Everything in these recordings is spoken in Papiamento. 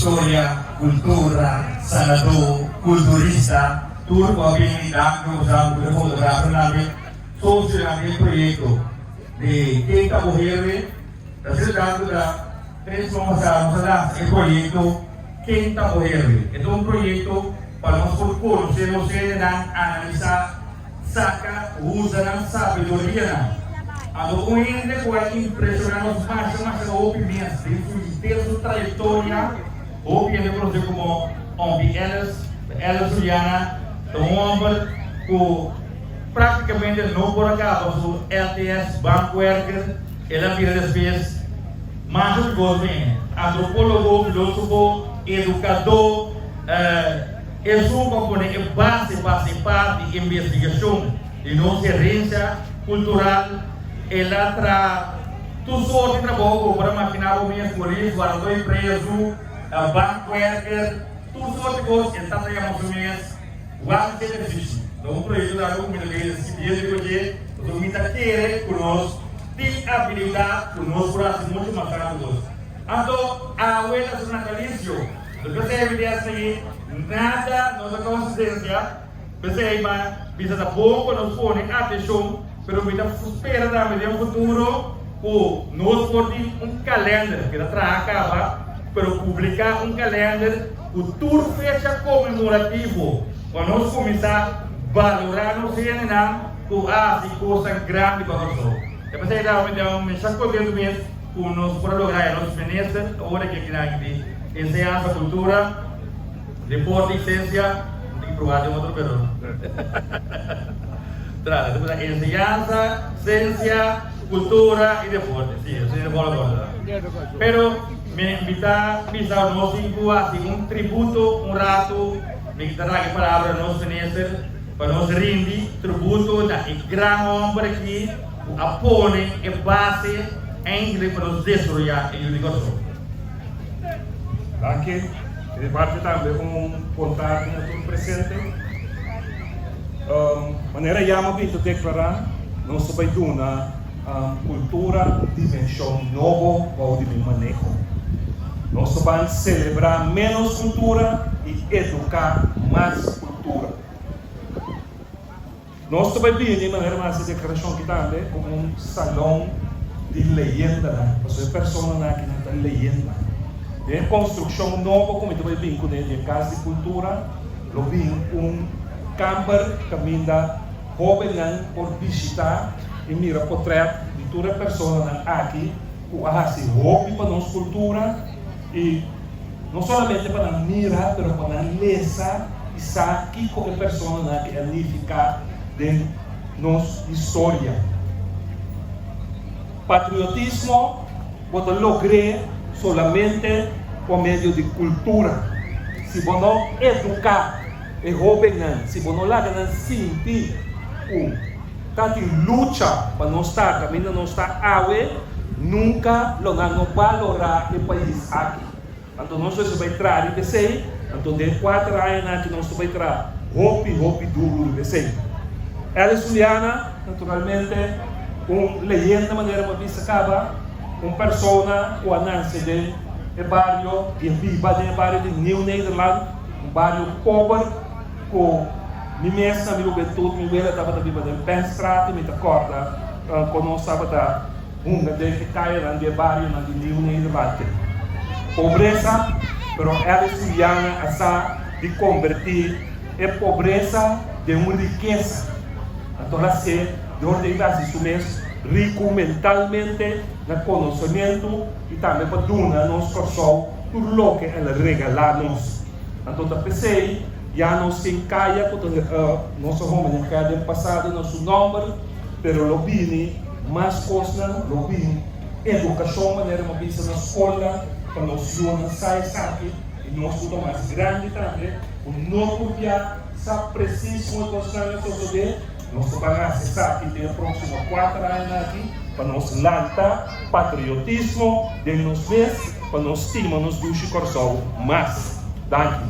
Historia, kultura, sanadó, kulturista, tur ku a bini danki ku sa ku e fotografer tambe, sosionan di e proyekto di Ken Ta Bo Héroe. Ta ser danki ta tres luna pasá nos a lansa e proyekto Ken Ta Bo Héroe. E ta un proyekto pa nos por konosé nos hendenan, analisá, saka, usa nan sabidorianan. Anto un hende ku a impreshoná nos masha masha hopi mes den su henter su trayektoria, hopi hende konosé komo Ompi Ellis, Ellis Juliana, ta un hòmber ku práktikamente no por a kaba su LTS bankwerker, el a bira despues masha di kos bini, antropólogo, filósofo, edukadó, Esun pa pone e base pa haci parti di investigacion di nos herencia cultural. El a traha tur soort di trabou cu bo por a magina bo mes, polis, guardador di prezu, bankwerker, tur soort di cos. El tabata yama su mes Juan Genevici. Ta un proyecto largo cu mi ta bezig siguiendo riba dje, pasobra mi ta kere cu nos tin abilidad cu nos por haci mucho mas tanto cos. Anto awe ta su natalicio. P'esei mi ta sigui nada no ta konsistensia, p'esei mi a bisa ta bon pa nos pone atenshon, pero mi ta spera tambe den futuro ku nos por tin un kalender, mi ta traha kaba, pero publiká un kalender ku tur fecha konmemorativo pa nos kuminsá balorá nos hendenan ku a hasi kosnan grandi pa Kòrsou. E p'esei tambe mi ta masha kontentu mes ku nos por a logra e nos minister ora ke kinan di enseñansa, kultura, deporte i siensia, no tin ki proba den otro pero trata ta bisa enseñansa, siensia, kultura i deporte, si esei ta bòla bòla. Pero mi mi ta bisa nos tin ku hasi un tributo un ratu, mi ta dal e palabra nos minister pa nos rindi tributo na e gran homber aki ku a pone e base eindelijk pa nos desaroyá e yu di Kòrsou. Danki. Di mi parti tambe un bon tardi na tur presente. Manera ya mi a bin ta deklará, nos ta bai duna kultura un dimenshon nobo bou di mi maneho. Nos ta ban selebrá ménos kultura i eduká mas kultura. Nos ta bai bini, manera mi a hasi e deklarashon aki tambe, ku un salon di leyendanan, pasobra e personanan aki nan ta leyenda. Den e konstrukshon nobo ku mi ta bai bin kuné di e Kas di Kultura, lo bin un kamber kaminda hóbennan por bishitá i mira potrèt di tur e personanan aki ku a hasi hopi pa nos kultura i No solamente pa nan mira, pero pa nan lesa i sa kiko e personanan aki a nifiká den nos historia. Patriotismo bo ta logr'é solamente por medio di kultura. Si bo no eduká e hóbennan, si bo no laga nan sinti ku ta tin lucha pa nos ta kaminda nos ta awe, nunka lo nan no balorá e pais aki. Anto nos mester bai traha riba esei, anto den kuater añanan aki nos ta bai traha hopi, hopi duru riba esei. Elis Juliana, naturalmente, un leyenda manera mi a bisa kaba, un persona ku a nase den e bario i a biba den e bario di Nieuw Nederland, un bario pober ku mi mes na mi hubentut mi wela tabata biba den Penstraat i mi ta kòrda kon nos tabata hunga den e kayanan di e barionan di Nieuw Nederland. Pobresa, pero Elis Juliana a sa di kombertí e pobresa den un rikesa. Anto el a hasié dor di hasi su mes riku mentalmente na konosementu i tambe pa duna nos Kòrsou tur loke el a regalá nos. Anto ta p'esei ya nos tin kaya ku ta nos a homenageá den pasado na su nòmber, pero lo bini mas kosnan, lo bini edukashon manera mi a bisa na skolnan pa nos yunan sa esaki i nos ku ta mas grandi tambe ku no por bia sa presis kon e kosnan a sosodé, nos ta ban hasi esaki den e próksimo kuater añanan aki pa nos lanta patriotismo den nos mes pa nos stima nos dushi Kòrsou mas. Danki.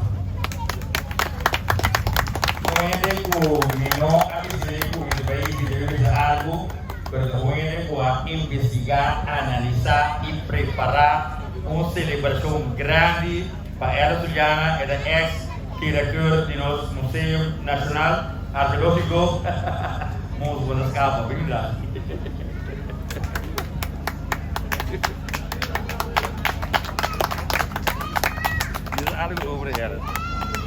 Un hende ku mi no a bis'é ku mi ta bai invit'é pa bisa algu, pero ta un hende ku a investigá, analisá i prepará un selebrashon grandi. Pa Alice Juliana, e ta ex directeur di nos Museum Nacional Arqueologico. Mos bo ta scapa, bin la. Bisa algo over Alice.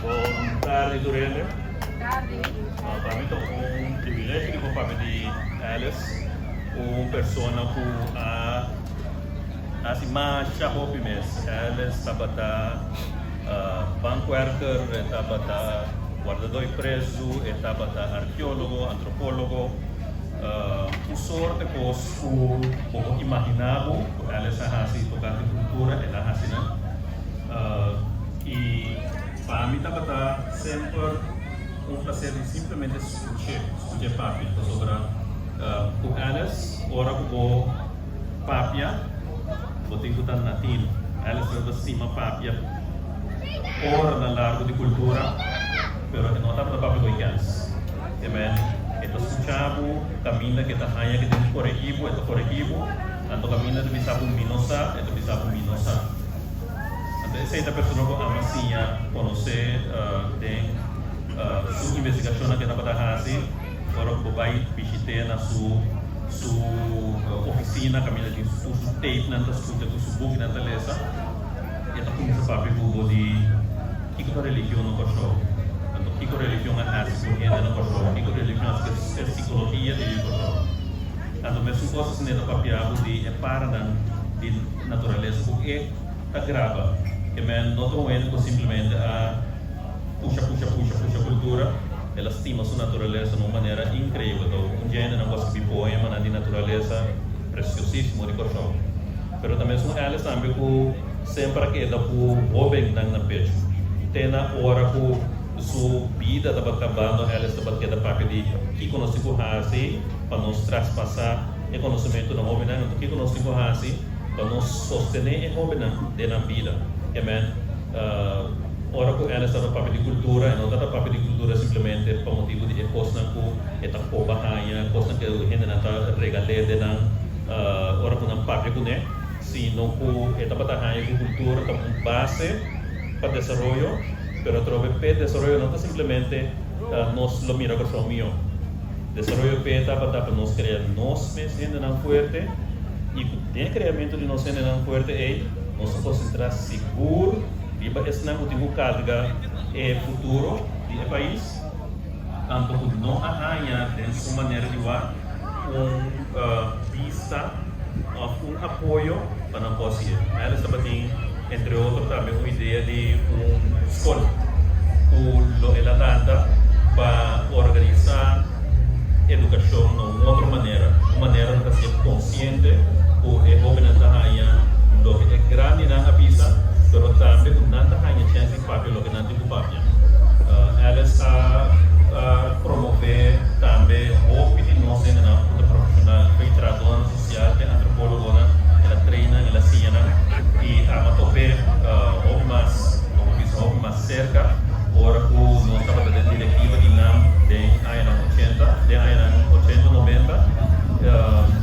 Bon tardi tur hende. Pa mi ta un privilegio di por papia di Alice, un persona cu a Hasi masha hopi mes. Alice tabata bankwerker, e tabata wardadó di prezu, e tabata arkeólogo, antropólogo, un sort di kos ku bo por imaginá bo ku Alice a hasi tokante kultura, el a hasi nan. I pa mi tabata semper un plaser di simplemente skuch'é, skuch'é papia, pasobra ku Alice ora ku bo. Papia, bo tin ku ta natino. Alice ta stima papia oranan largu di kultura, pero e no tabata papia ku e kens. E men, e ta skucha bo kaminda ku e ta haña ku e tin ku koregí bo, e ta koregí bo, anto kaminda ta bisa bo mi no sa, e ta bisa bo mi no sa. Anto esei ta persona ku ama siña konosé den su investigashonnan ku e tabata hasi. Ora ku bo bai bishit'é na su su ofisina kaminda tin tur su tapenan ta skucha, tur su bukinan ta lesa, e ta kuminsá papia ku bo di kiko ta religion na Kòrsou, anto kiko religion a hasi ku hende na Kòrsou, kiko religion a hasi ku e sikologia di yu Kòrsou. Anto mesun kos asina e ta papia bo di e paranan di naturalesa ku e ta graba. Ke men no ta un hende ku simplemente a pusha pusha pusha pusha kultura. El a stima su naturalesa na un manera inkreibel. Ta un djendenan ku a skibi poemanan di naturalesa presiosísimo di Kòrsou. Pero ta mesun Alice tambe ku semper a keda ku hóbennan na pechu. Te na ora ku su bida tabata kabando Alice tabata keda papia di kiko nos tin ku hasi pa nos traspasá e konosementu na hóbennan, anto kiko nos tin ku hasi pa nos sostené e hóbennan den nan bida. Amen. Ora ku Alice tabata papia di kultura, e no tabata papia di kultura simplemente pa motibu di e kosnan ku e ta koba haña, kosnan ku hendenan ta regal'é den nan ora ku nan papia kuné, sino ku e tabata haña ku kultura ta un base pa desaroyo, pero atrobe p'e desaroyo no ta simplemente nos lo mira Kòrsou mihó. Desaroyo p'e tabata pa nos krea nos mes hendenan fuerte i ku den kreamentu di nos hendenan fuerte ei nos ta konsentrá sigur. Riba esnan ku tin ku karga e futuro di e pais, anto ku no a haña den su manera di wak un bista òf un apoyo pa nan por hasié. Alice tabatin entre otro tambe un idea di un skol ku lo el a lanta pa organisá edukashon na un otro manera, un manera ku ta hasié konsiente ku e hóbennan ta haña loke e grandinan a bisa. Pero tambe ku nan ta haña chèns di papia loke nan tin ku papia. Alice a promové tambe hopi di nos hendenan ku ta profeshonal, fo'i trahadónan sosial te antropólogonan. El a train nan, el a siña nan i ama top'é hopi mas, lo por bisa hopi mas serka ora ku nos tabata den direktiva di nam den añanan ochenta, den añanan ochenta, noventa.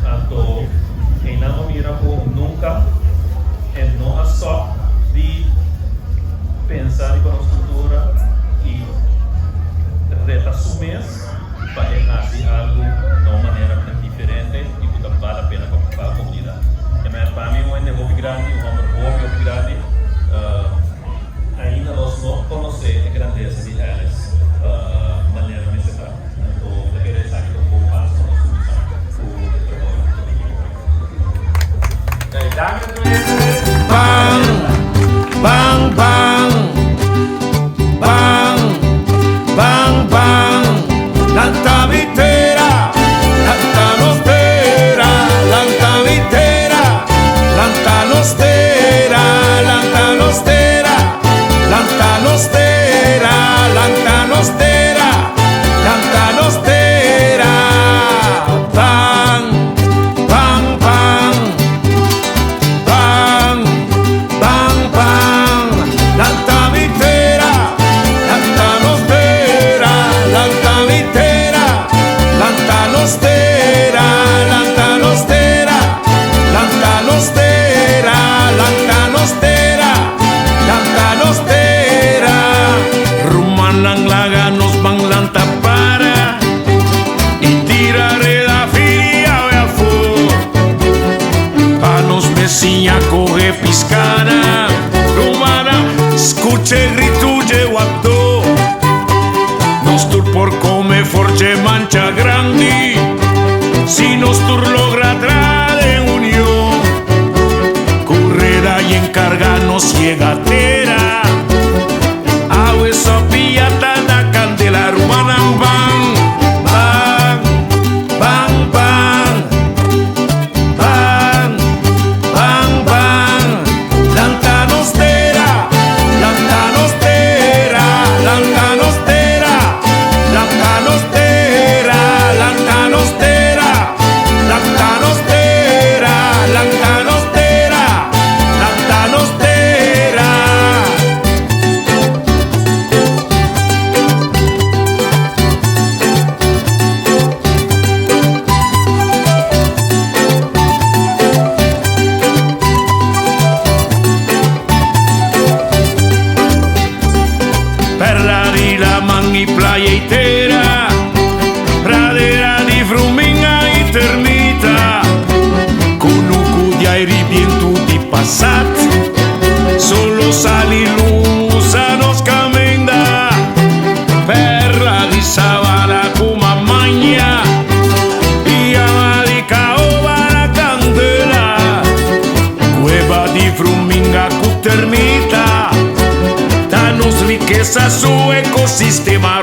Anto einan bo mira ku nunka e no a stòp. Marmita. Ta nos rikesa su ekosistema.